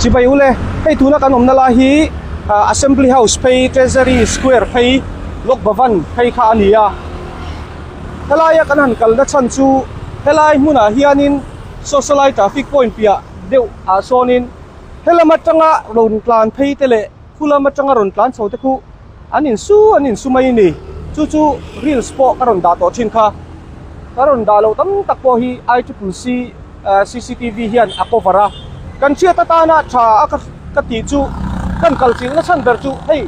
Chibai ule, hei tuna kan awmna lai hi Assembly House phei Treasury Square phei Lok Bhavan phei kha a ni a. Helaia kan han kalna chhan chu helai hmunah hianin Socialite traffic point piah deuh ah sawnin helam atanga rawn tlan phei te leh khu lam atanga rawn tlan chho te khu an insu an insu mai a ni. Chu chu reels pawh ka rawn dah tawh thin kha. Ka rawn dah loh tam tak pawh hi I triple C cctv hian a cover a. Kan hriat atana tha a ka tih chu kan kal chilh na chhan ber chu hei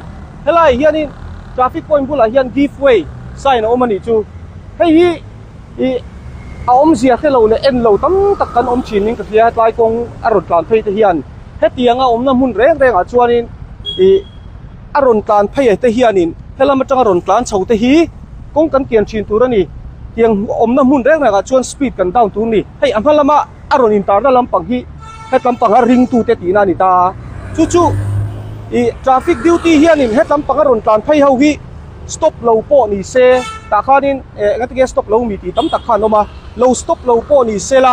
helaiah hianin traffic point bulah hian give way sign a awm a nih chu. Hei hi ih a awmzia hre lo leh en lo tam tak kan awm thin in ka hria tlai kawng a rawn tlan phei te hian hetianga awmna hmun reng rengah chuanin ih a rawn tlan phei te hianin helam atanga rawn tlan chho te hi kawng kan kian thin tur a ni tiang awmna hmun reng rengah chuan speed kan down tur a ni hei a hma lama a rawn intarna lampang hi hetlam panga ringtute tihna a ni ta chu chu ih traffic duty hianin hetlam panga rawn tlan phei ho hi stop lo pawh ni se tah khanin eh engati nge stop lo mi tih tam tak kha an awm a lo stop lo pawh ni se la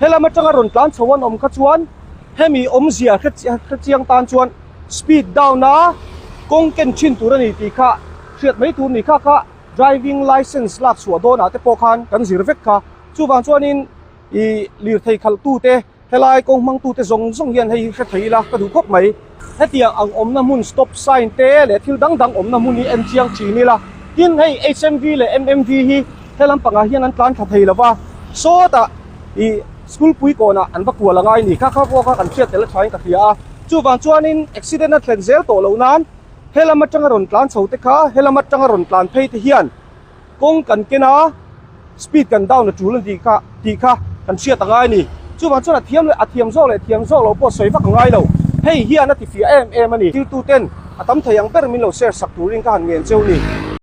helam atanga rawn tlan chho an awm kha chuan hemi awmzia hre chiang tan chuan speed down a kawng ken thin tur a ni tih kha hriat mai tur ni kha kha driving license lak chhuah dawnah te pawh khan kan zir vek kha chuvang chuanin ih lirthei khalh tute Helai kawng hmangtute zawng zawng hian hei hi hre thei ila ka duh khawp mai. Hetiang ang awmna hmun stop sign te leh thil dang dang awmna hmun hi en chiang thin ila. Tin hei HMV leh MMV hi he lampangah hian an tlan thla thei lova, sawtah ih school pui kawnah an va kual a ngai ni. Kha kha pawh kha kan hriat tel a thain ka hria a. Chuvang chuanin accident a thlen zel tawh loh nan he lam atanga rawn tlan chho te kha he lam atanga rawn tlan phei te hian Kawng kan ken a, speed kan down a tul a tih kha tih kha kan hriat a ngai a ni. Chuvang chuan a thiam leh a thiam zawk leh thiam zawk lo pawh sawi vak a ngai lo. Hei hian a ti fiah em em a ni. Thiltu ten a tam thei ang ber min lo share sak turin ka han ngen cheu ni.